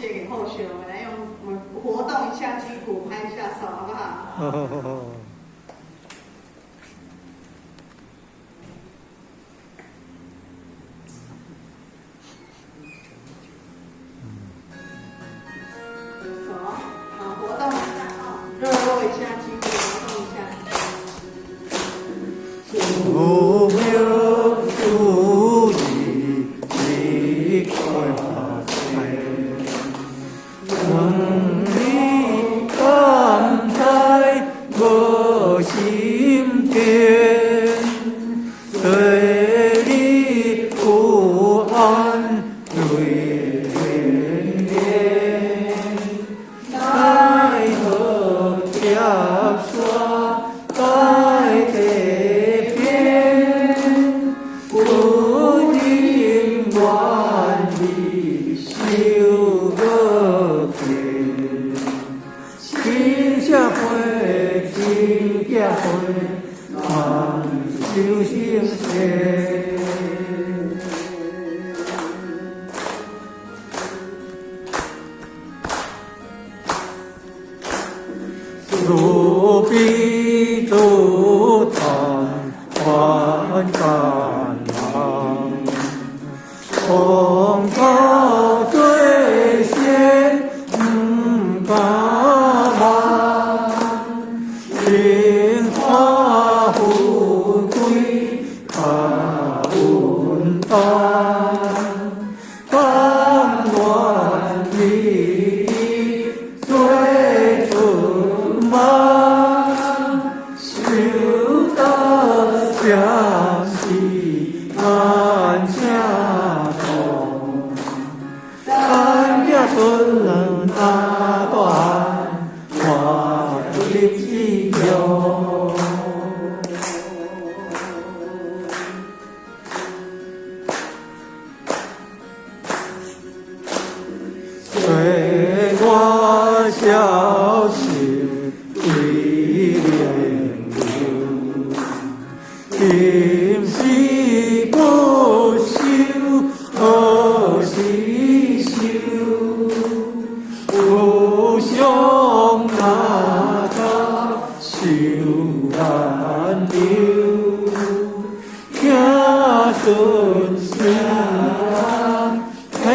借給後學，我們來用我們活動一下筋骨，拍一下手，好不好？手，好，活動一下啊，熱絡一下筋骨，活動一下。無名無義一塊錢，問你敢知無心變，對你有安淚連連，奈何疊山在地邊，不忍萬里受無見，真正花，真假花，難修成仙。慈悲如潭万感浪，风高最险不敢忘，荣华富貴較穩當，甘願日日做出夢，修得相思難請通，等子孫阿大漢，看日子用。歲月消逝為連流，今時不修何時修？無常那他修難留，子孫思起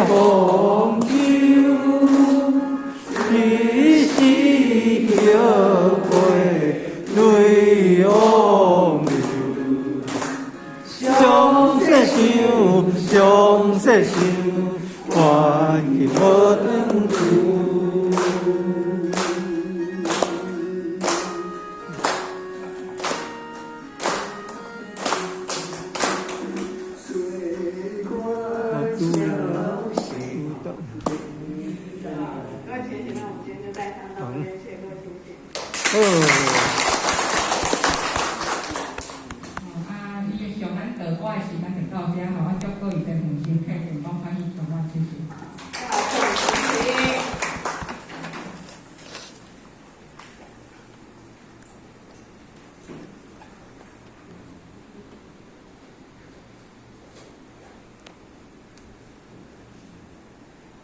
風秋，一時後悔淚往流。上世想，上世想，還去無轉去。各位姐姐，那我們今天就帶上到這邊，謝謝各位姐姐。啊，伊的上咱道歌的時間就到這，予我祝各位天父身體健康，歡喜充滿，謝謝。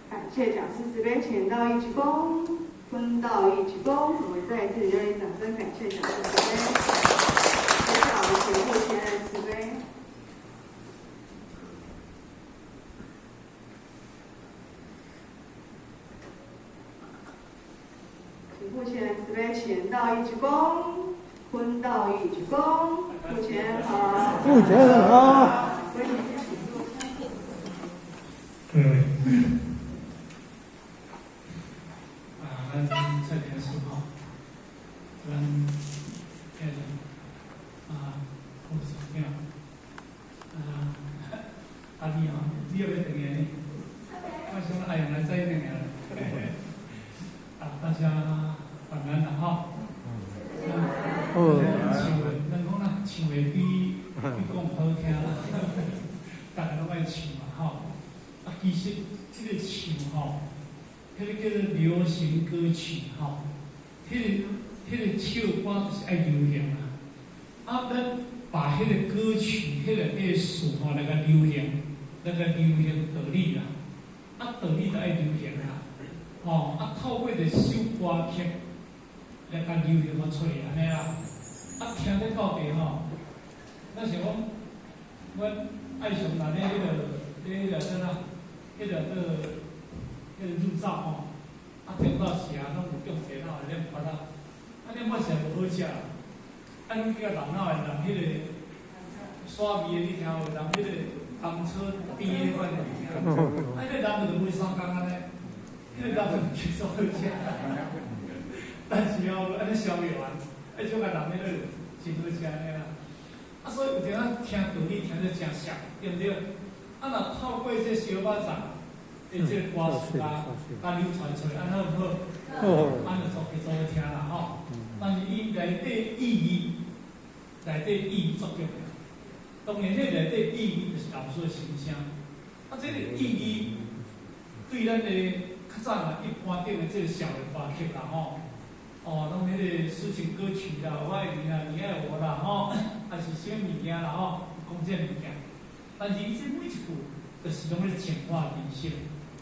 感謝講師慈悲，請到一鞠躬，坤道一鞠躬。我們再一次熱烈掌聲，感謝講師慈悲。接下來我們請護前人慈悲。請護前人慈悲，請到一鞠躬，坤道一鞠躬。護前好。護前好。各位，啊，咱蔡天師吼，咱迄個啊，副市長，啊，啊你吼，你欲欲轉來呢？我想阿勇來載你轉來啦。啊，大家晚安啦吼。哦。唱的，咱講啦，唱的比講好聽啦，逐个攏愛唱嘛吼。啊，其實這個唱吼，彼個叫做流行歌曲吼，彼個唱歌就是愛流行啊。啊，咱把彼個歌曲、彼個藝術吼，來共流行，來共流行道理啦。啊，道理就愛流行啊，吼，啊，透過一首歌曲來共流行啊出來按呢啦，啊，聽咧到底吼，咱想講，阮愛上來咧彼个，咧彼个啥啦，彼个做，彼个入灶吼，啊，聽到時啊，攏有中電腦的念佛啊，啊，念佛是無好食，啊，你去共人腦的人彼个刷味的，你聽有人彼个當初甜的款，啊，彼个人就無相仝按呢，彼个人就其實好食，但是哦，按呢消袂完，彼種個人彼个真好食按呢啦。啊，所以有陣仔聽道理聽得誠熟，對毋對？啊，若透過這小巴掌的這個歌詞啊，共流傳出來，按呢好毋好？按呢做去做聽啦吼。但是伊內底意義，內底意義足重要。當然，彼內底意義就是老師的心聲。啊，這個意義對咱的較早啊一般頂的這個小的歌曲啦吼，哦，攏彼個抒情歌曲啦，我愛你啦，你愛我啦吼，還是啥物件啦吼，講這個物件。但是伊這每一句，就是攏咧淨化人生，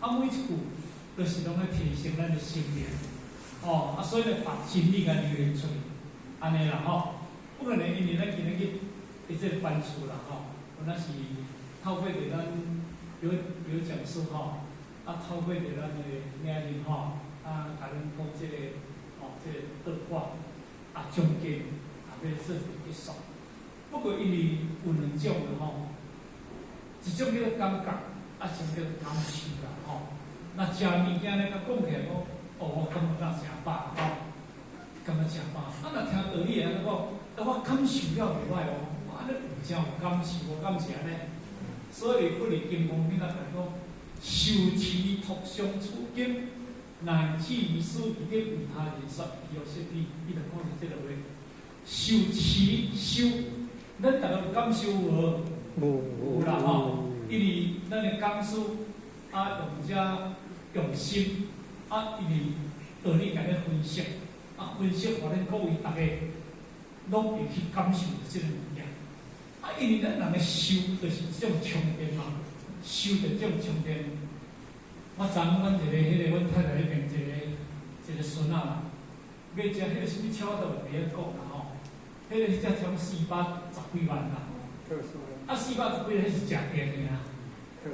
啊，每一句，就是攏咧提升咱的心靈，哦，啊，所以咧把真理共流傳出去，按呢啦吼。不可能，因為咱今日去佇這個班次啦吼，有那是透過著咱表表講師吼，啊，透過著咱的領人吼，啊，共恁講這個吼，這個道歌啊，將近啊，欲做一個結束。不過因為有兩種啦吼，一種叫做感覺，啊，一種叫做感受啦吼。若食物件咧，共講起來講，哦，我感覺誠飽吼，感覺誠飽。啊，若聽道理的按呢講，啊，我感受了袂歹哦，我按呢有誠有感受，無感是按呢。所以佛佇經文頂頭講，受持托相處經，乃至於此彼得為他人說，伊有說伊，伊就講是這個話。受持受，咱逐个有感受無？無。有啦吼，因為咱的講師啊用遮用心啊，因為道理共咱分析，啊分析，予恁各位逐家攏會去感受著這個物件。啊，因為咱人的受就是這種充電嘛，受著這種充電。我昨昏阮一個彼個阮太太彼邊一個一個孫仔啦，買隻彼個啥物車我都袂曉講啦吼。彼個彼隻車410幾萬啦，啊四百十幾萬彼是食電的啊，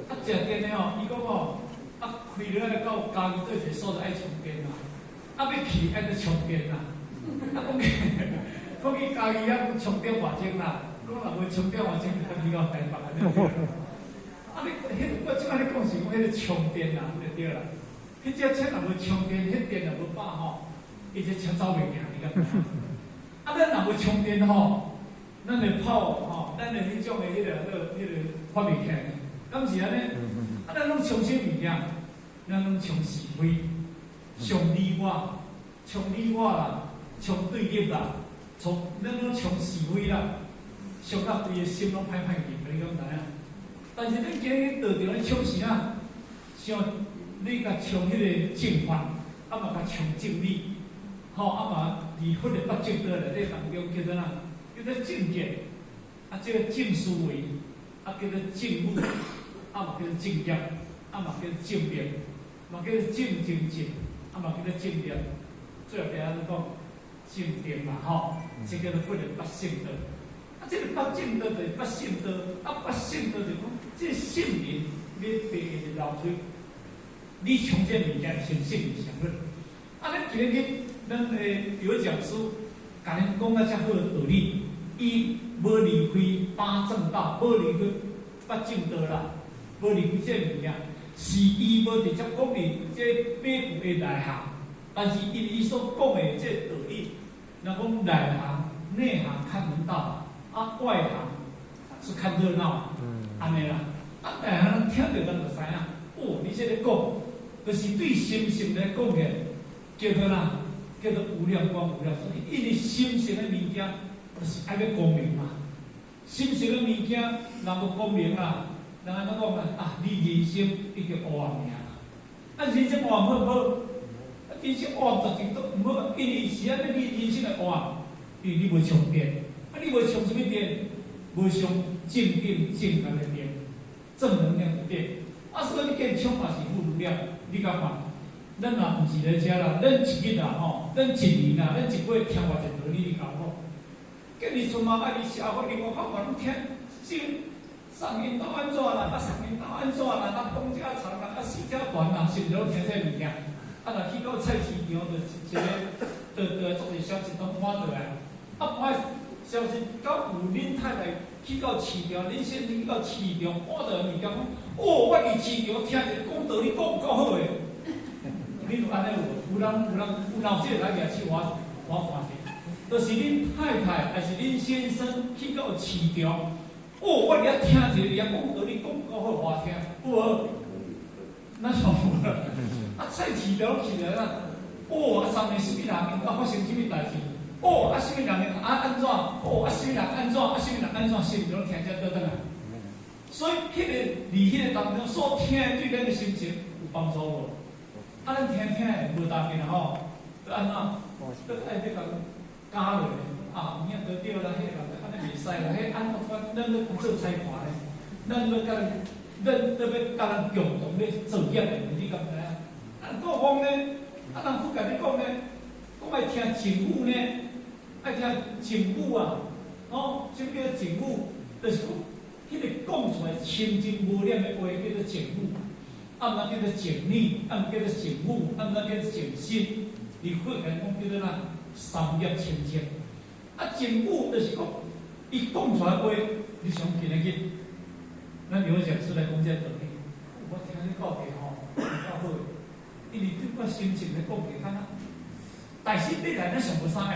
啊食電的吼，伊講吼，啊開落來到家己佗一個所在愛充電啦，啊欲去愛閣充電啦，啊講去講去家己遐充電偌鐘啦，講若無充電偌鐘，就轉去到台北按呢。啊你彼我這擺咧講是講彼個充電啦，就對啦。彼隻車若無充電，彼電若無飽吼，伊這車走袂行，你敢知影？啊，咱若無充電吼，咱的炮吼，咱的彼種的彼個彼個發袂起來，敢是按呢？啊，咱攏充啥物件？咱攏充是非，充你我，充你我啦，充對立啦，充咱攏充是非啦，充到規个心攏歹歹去，你敢知影？但是恁今日道場咧唱啥？像你共唱彼個正法，啊嘛共唱正理，吼啊嘛佇佛的八正道內底當中叫做啥？叫做正見，啊這個正思維，啊叫做正語，啊嘛叫做正業，啊嘛叫做正命，嘛叫做正精進，啊嘛叫做正念。最後邊仔講正定嘛吼，這叫做佛的八聖道。啊，這個八正道就是八聖道，啊八聖道就是講，這個聖人你爬的樓梯，你衝這物件是聖人上好。啊，咱今日咱的有講師共恁講啊遮好的道理，伊無離開八正道，無離開八正道啦，無離開這個物件，是伊無直接講佇這八句的內涵，但是因伊所講的這個道理，若講內行內行看門道，啊外行是看熱鬧，按呢啦，啊內行人聽著人就知影，哦，你這个講，就是對心性來講的，叫做啥？叫做無量光無量壽。因為心性的物件，就是愛欲光明嘛。心性的物件，若無光明啦，人按怎講啊？啊，你人生已經黑暗爾啦。啊，人生黑暗好毋好？啊，人生黑暗絕對都毋好，因為是按呢，你人生會黑暗，因為你無充電。啊，你無充啥物電？無充正點正能的電，正能量的電。啊，所以你見充嘛是負能你敢看？咱若毋是咧遮啦，咱一日啦吼，咱一年啦，咱一月聽偌濟道理，你共我講？叫你出媽愛你社會，你外口嘛攏聽，上上因兜按怎啦，啊上𪜶兜按怎啦，啊東家長啦，啊西家短啦，是毋是攏聽這物件？啊，若去到菜市場，就一個，就足濟消息攏搬倒來。啊，搬消息敢有恁太太去到市場，恁先生去到市場搬倒來物件，講哦，我佇市場聽一个講道理講有夠好的。你有按呢有無？有人有人有老這個來舉手，我看者，就是恁太太還是恁先生去到市場，哦，我佇遐聽一个佇遐講道理講夠好話聽，有無？那就無啦。啊，菜市場起來啦，哦，啊，上面啥物人𪜶兜發生啥物代誌？哦，啊，啥物人啊按怎？哦，啊，啥物人按怎？啊，啥物人按怎？是毋是攏聽這倒轉來？所以，彼个佇彼个當中所聽的對咱的心情有幫助無？啊，咱聽聽的無當緊吼，閣按怎？閣愛欲共加落啊，有影都對啦，彼个人按呢袂使啦，彼按怎咱咧做裁判咧？咱欲佮咱欲欲佮咱共同咧做業的，你敢知影？啊，國講呢，啊，人閣共你講呢，講愛聽淨語呢，愛聽淨語啊，哦，啥物叫做淨語？就是講，彼個講出來清淨無染的話叫做淨語，啊，毋叫做淨理，啊，毋叫做淨語，啊，毋叫做淨心。佇佛來講叫做啥？三業清淨。啊，淨語就是講，伊講出來話，你想今日去，咱有講師來講這個道理，我聽你講的吼，較好，因為對我心情來講會較，但是你來咱上無啥個，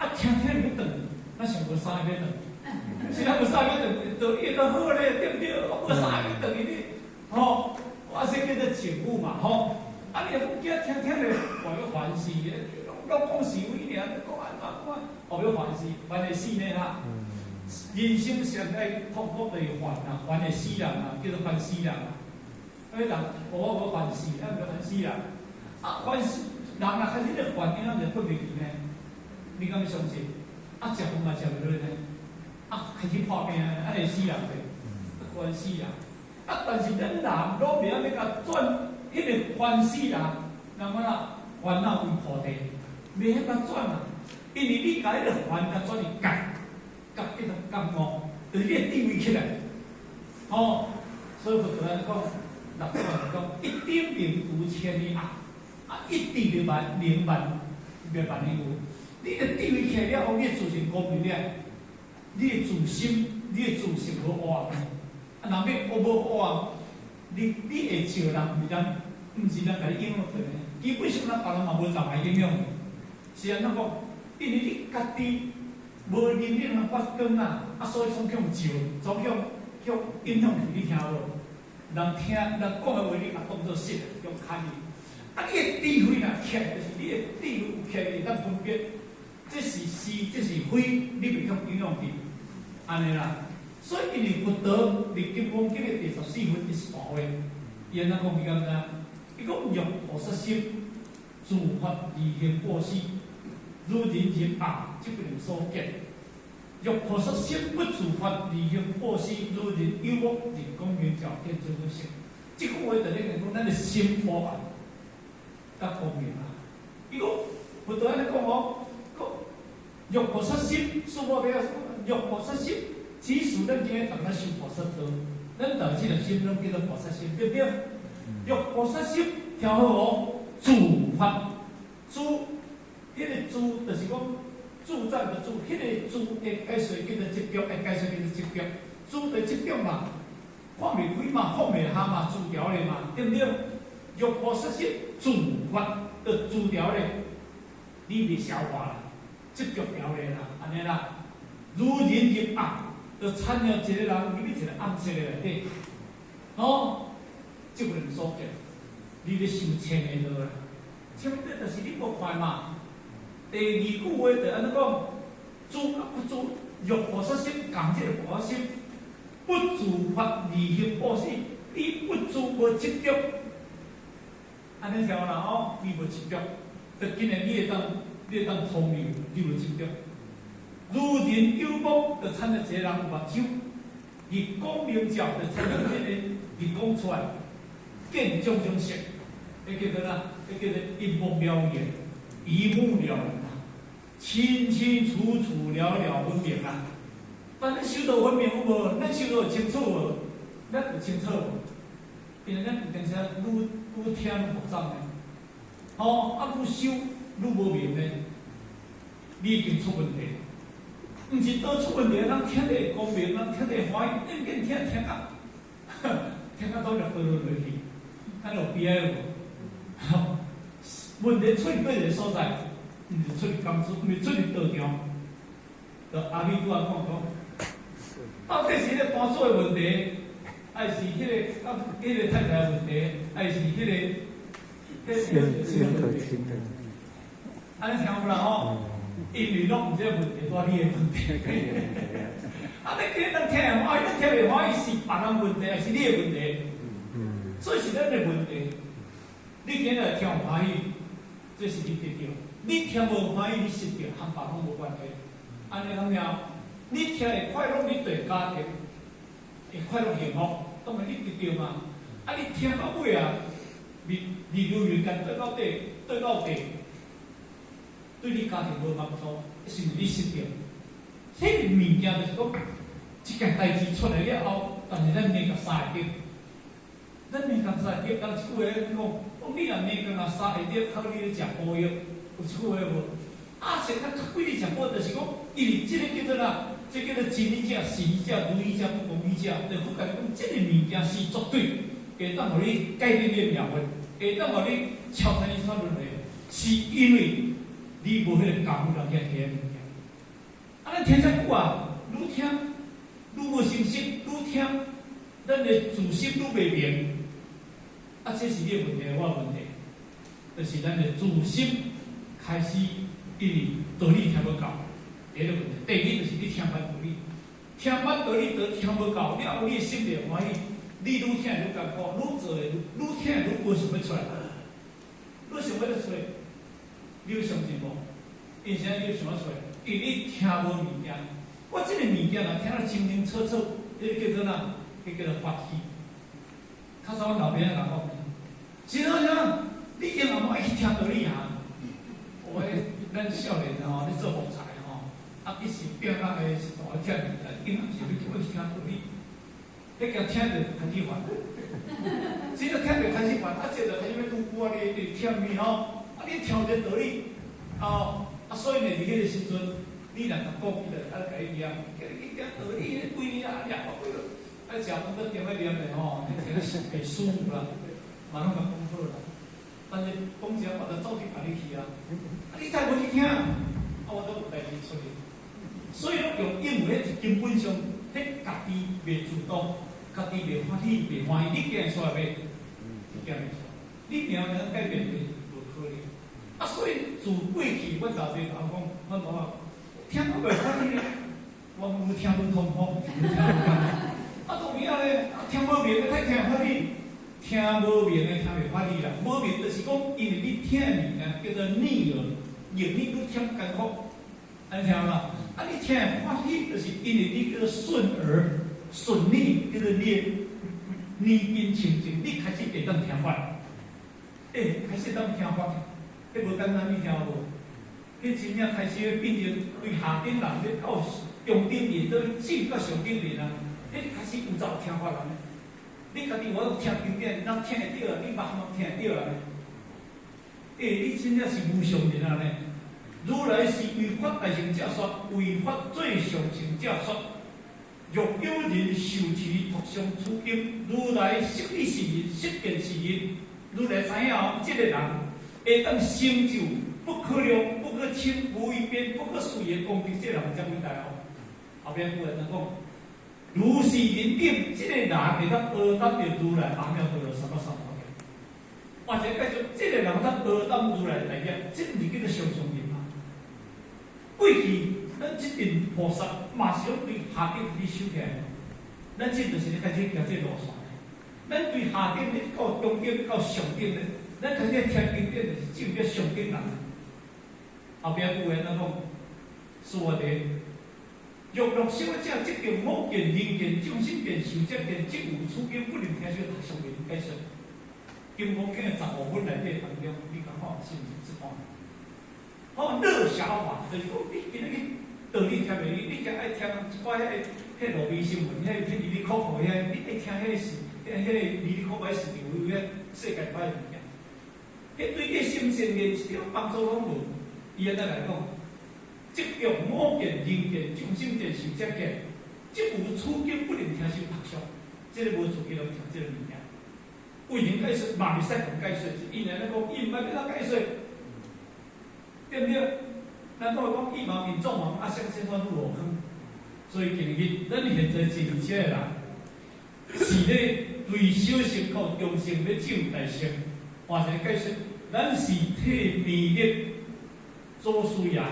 啊，聽聽欲轉，咱上無啥個欲轉，是咱無啥個欲轉，道理都好咧，對毋對？我無啥個欲轉去你，吼，我這叫做淨語嘛，吼。啊，你若講驚聽聽咧，話欲煩死，攏講是非爾，講按怎講，後欲煩死，煩會死呢哈。人生上愛痛苦就是煩啊，煩會死人啊，叫做煩死人啊。彼人，我無煩死，啊，毋煩死人。啊，煩死人若開始咧煩，伊咱就睏袂去呢。你敢欲相信？啊，食飯嘛食袂落呢。啊，開始破病啊，按呢會死人袂？煩死人。啊，但是咱人攏袂曉欲共轉，彼个煩死人，人講啦，煩惱為菩提，袂曉共轉啊。因為你共彼个煩共轉去覺，覺叫做覺悟，就是你的智慧起來。吼，所以佛陀按呢講，六祖按呢講，一燈明除千里暗，啊，一智滅萬明萬滅萬的有。你的智慧起來了後，你的自信光明了，你的自心，你的自性無黑暗。啊，若欲無黑暗，你會照人，毋是人，毋是人共你影響的。基本上咱別人嘛無任何影響。是按怎講？因為你家己無能力通發光啊，啊，所以總共照，總共向影響去，你聽無？人聽人講的話，你也當做信，用堪伊。啊，你的智慧若起來，就是你的智慧有起來，會當分別，這是是，這是非，你袂向影響去，按呢啦。所以，因為佛陀佇《金剛經》的第14分第18話，伊按怎講？你敢知影？伊講若菩薩心，自發而行布施，如人入暗，則不能所見。若菩薩心不自發而行布施，如人有目，日光明照，見種種色。這句話就咧講，咱的心黑暗，佮光明啊。伊講佛陀按呢講哦，講若菩薩心，師父欲若菩薩心，其實咱今日逐咧修菩薩道，咱逐這個心攏叫做菩薩心，對毋對？若菩薩心，聽好哦，自發自，彼個自就是講自在的自，彼個自會解說叫做執著，會解說叫做執著，自就執著嘛，看袂開嘛，放袂下嘛，自牢咧嘛，對毋對？若菩薩心自發就自牢咧，你袂消化啦，執著牢咧啦，按呢啦。如人入暗，就親像一個人入去一個暗室的內底，哦，則不能所見，你咧修淺的道啦，淺的就是你無看嘛。第二句話就按呢講，自不自若菩薩心，仝這個菩薩心，不自發而行布施，你不自無執著，按呢聽啦吼，你無執著，就今日你會當通靈，你無執著。如人有目，就親像一個人有目睭，日光明照，就親像這個日光出來，見種種色。彼叫做啥？彼叫做一目了然，一目了然啊，清清楚楚了了分明啊。但咱修道分明有無？咱修道清楚無？咱有清楚無？因為咱有當時愈愈聽愈複雜呢。吼，啊愈修愈無明呢，你已經出問題。毋是佗出問題，人聽得會光明，人聽得會歡喜，恁緊聽聽甲，聽甲都入倒落去，咱有悲哀無？吼，問題出佇佗一个所在，毋是出佇講師，毋是出佇道場。就阿彌拄仔講講，到底是彼個單數的問題，還是彼個啊彼個太太的問題，還是彼個彼個先先對先對。按呢聽有啦吼？因為攏毋是問題，帶你的問題。啊！你今日當聽會歡喜，你聽袂歡喜是別人問題，還是你的問題？所以是咱的問題。你今日聽有歡喜，這是你得著；你聽無歡喜，你失著，和別攏無關係。按呢咁樣，你聽會快樂，你對家庭會快樂幸福，當然你得著嘛。啊，你聽到尾啊，你你留言間對到底，對到底，對你家庭無幫助，是毋是你失著？彼個物件就是講，這件代誌出來了後，但是咱罵共三會得，咱罵共三會得，人一句話講，講你若罵共三會得，靠你咧食補藥，有這句話無？啊，現在較貴咧食補，就是講，因為這個叫做啥？這叫做真理者、實義者、如理者、不共語者。就佛共你講，這個物件是絕對會當予你改變你的命運，會當予你超脫生死輪迴，是因為你無彼個功夫來去提彼個物件。啊，咱聽遮久啊，愈聽愈無信心，愈聽咱的自心愈袂明。啊，這是你的問題，我的問題，就是咱的自心開始因為道理聽無夠，第一個問題。第二就是你聽捌道理，聽捌道理都聽無夠，了後你的心袂歡喜，你愈聽愈艱苦，愈做會愈聽愈無想欲出來，愈想欲出來，你有相信無？因啥你有想欲出來？因為你聽無物件，我這個物件若聽得清清楚楚，彼個叫做啥？彼叫做法喜。較早阮老爸仔共講，是怎啥？你永遠愛去聽道理啊！我咱少年吼，咧做木材吼，啊，一時變啊個是大忝，永遠是欲去聽道理。彼個聽著開始煩，只要聽著開始煩，啊，這就開始欲拄久啊，你你忝伊吼，啊，你聽一個道理，哦，啊，所以呢，佇彼個時陣，你若共講，伊就愛共你念，叫你去聽道理，幾年啊，念啊幾落，啊，食飯閣踮咧念咧吼，聽得袂舒服啦，嘛攏共講好啦。但是講啥，我就走去共你去啊，啊，你再無去聽，啊，我都有代誌出去。所以攏用因為彼根本上，彼家己袂主動，家己袂歡喜，袂歡喜，你驚會出來袂？你驚袂出來？你命能改變袂？無可能。啊，所以自過去，阮老爸共我講，阮老爸聽講袂歡喜咧，我愈聽愈痛苦，愈聽愈艱苦。啊，當然咧，聽無明的，太聽歡喜。聽無明的聽袂歡喜啦，無明就是講，因為你聽的物件叫做逆耳，逆耳愈聽艱苦，按呢聽無？啊，你聽會歡喜，就是因為你叫做順耳、順耳，叫做你的耳根清淨，你開始會當聽法。欸，開始當聽法，彼無簡單，你聽無？彼真正開始變成對下等人咧到中等人，到進到上等人啊！彼開始有走聽法人。你家己我攏聽經典，哪聽會著啊？你目嘛聽會著啊？欸，你真正是無上人啊呢！如來是為法大乘者說，為法最上乘者說。若有人受持讀誦此經，如來悉知是人，悉見是人。如來知影哦，這個人會當成就不可量、不可稱、無與邊、不可思議的功德，這個人遮偉大哦。後壁句話怎講？如是人等，這個人會當阿當著如來阿耨多羅三藐三菩提。或者解說，這個人當阿當如來大業，這毋是叫做上上人嗎？過去咱這陣菩薩嘛是攏對下等開始修起來，咱這就是咧開始行這路線。咱對下等咧到中等到上等咧，咱開始聽經典就是進入上等人。後壁句話怎講？說的。若欲修者，則得目見、人見、眾生見、壽者見，即有此經不能聽說，上面解說。金刚经的15分内底当中，你感觉是毋是这段？哦，乐小法就是讲，你今日去道理听袂去，你诚爱听一寡彼路边新闻，彼哩哩扣扣遐，你爱听彼个事，彼个哩哩扣扣市场有遐世界歹物件，彼对你心性连一点帮助拢无。伊按呢来讲，执著我见、人见、众生见、寿者见，这无处境不能听受读诵，这个无资格听这个物件。未能解说，嘛袂使共解说，伊按呢讲，伊毋捌欲怎解说，对毋对？咱讲讲一毛引众盲，啊，相信说入我坑。所以今日咱现在真正的人，是咧对小乘到中乘欲进大乘，换一个解释，咱是替编译祖师爷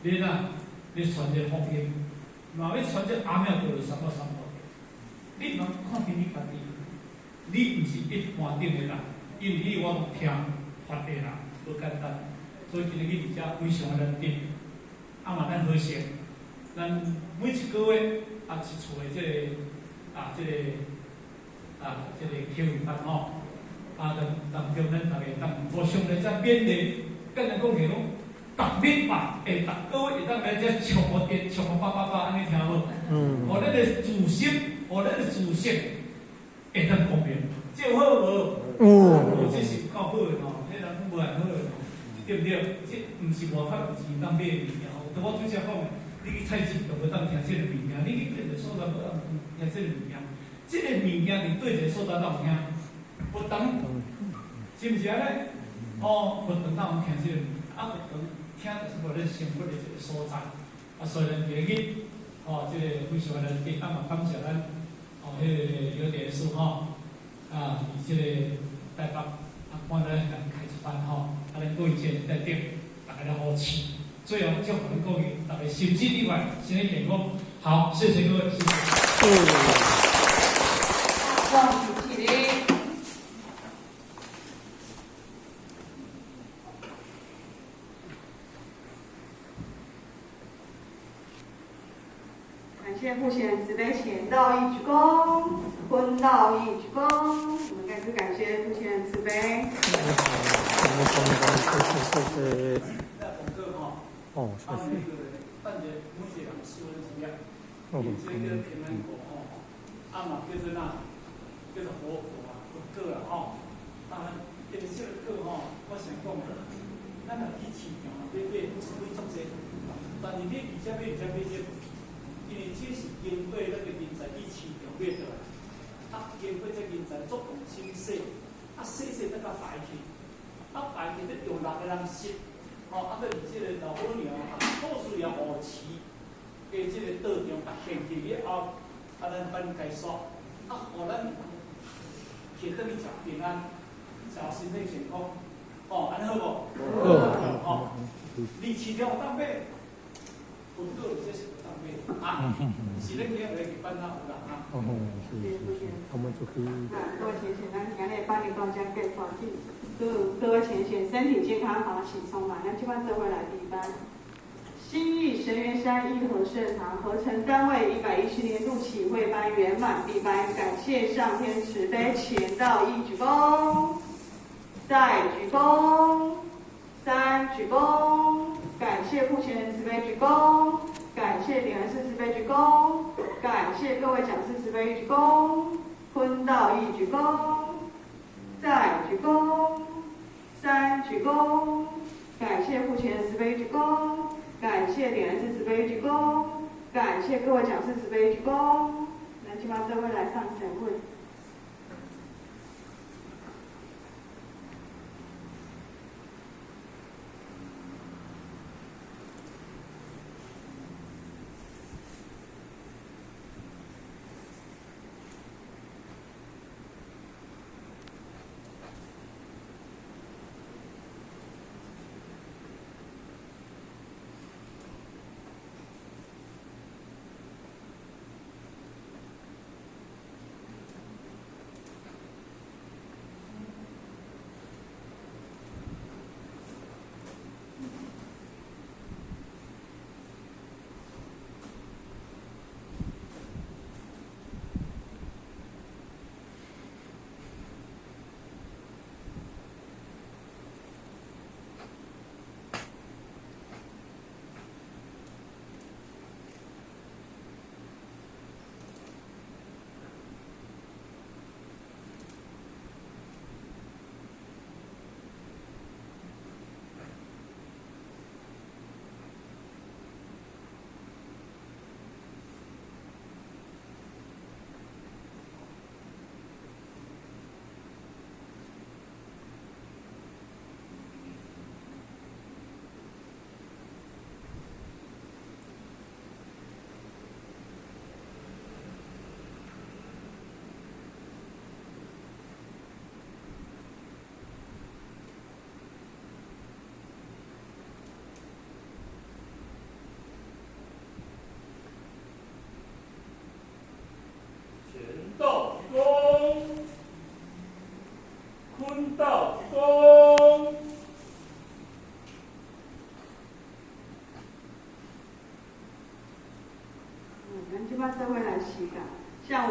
咧哪咧传这福音，嘛欲传这阿弥陀佛三藐三菩提。你毋通看轻你家己，你毋是一般顶的人，因为你我拢听法的人，无简单。所以今日伫遮非常的难得，啊嘛咱好势，咱每一个月啊一次的这个启慧班吼，啊当中咱逐家当互相来遮勉励，简单讲起讲，逐礼拜会逐个月会当来遮唱五点，唱五八八八按呢听无？予咱的自心，予咱的自性会当光明，这有好无？有。哦，这是够好的吼，彼人讲无碍好的吼。对毋对？这毋是外口有钱当买的物件吼。拄我拄才讲的，你去菜市场无当听这个物件，你去佗一个所在无当听这个物件。这个物件伫佗一个所在当有听？佛堂，是毋是按呢？哦，佛堂当有听这个物件，啊，佛堂听就是无咧生活的一个所在。啊，所以咱今日，哦，这个非常难得，啊嘛感谢咱，哦，彼个刘典师吼，啊，伫这个台北，啊，看咱来开一班吼。啊，咱各位这个在顶，大家来扶持，最后祝福咱各位，大家身心愉快，身体健康。好，谢谢各位，谢谢。恭喜起立。感谢普贤慈悲前道一鞠躬，昏道一鞠躬。我们再次感谢普贤慈悲。谢谢。哦，谢谢。哦，这个平安果吼，啊嘛叫做哪？叫做火果啊，佛果啦吼。啊，因为这个果吼，我想讲，咱若去市场买买，买足济，但是你伫遮买，伫遮买这，因为这是经过咱个人才去市场买倒来，啊，经过这人才做动心洗，啊洗洗才甲排去，啊排去再用六个人洗，吼，啊阁伫这个老母娘啊，祖师爷护持的这个道场啊，献去了后，啊咱班解说，啊，予咱去转去食平安，食身体健康，吼，按呢好无？好。吼，你市场有当买，佛果这是有当买啊，是咱今日来去班啊有人啊。哦，是是是，我們就可以。各位淺顯，咱今日班就到遮結束，祝各位淺顯身體健康，法喜充滿。咱這擺做伙來閉班。新義神元山義和聖堂合成單位110年度啟慧班圓滿閉班，感謝上天慈悲，前道一鞠躬，再鞠躬，三鞠躬，感謝普賢慈悲鞠躬，感謝點恩師慈悲鞠躬，感謝各位講師慈悲鞠躬，坤道一鞠躬，再鞠躬，三鞠躬，感謝普賢慈悲鞠躬。感謝點恩師慈悲鞠躬，感謝各位講師慈悲鞠躬。咱這擺做伙來送神會。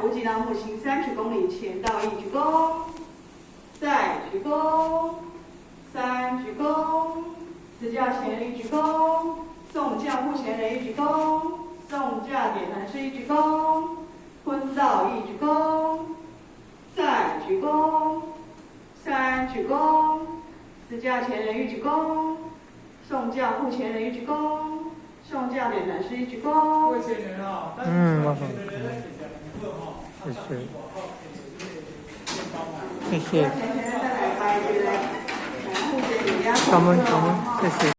佛吉老母行三鞠躬禮，前到一鞠躬，再鞠躬，三鞠躬，司轎前人一鞠躬，送轎護前人一鞠躬，送轎點壇師一鞠躬，坤道一鞠躬，再鞠躬，三鞠躬，司轎前人一鞠躬，送轎護前人一鞠躬，送轎點壇師一鞠躬。嗯，我謝謝，謝謝。感恩感恩，謝謝。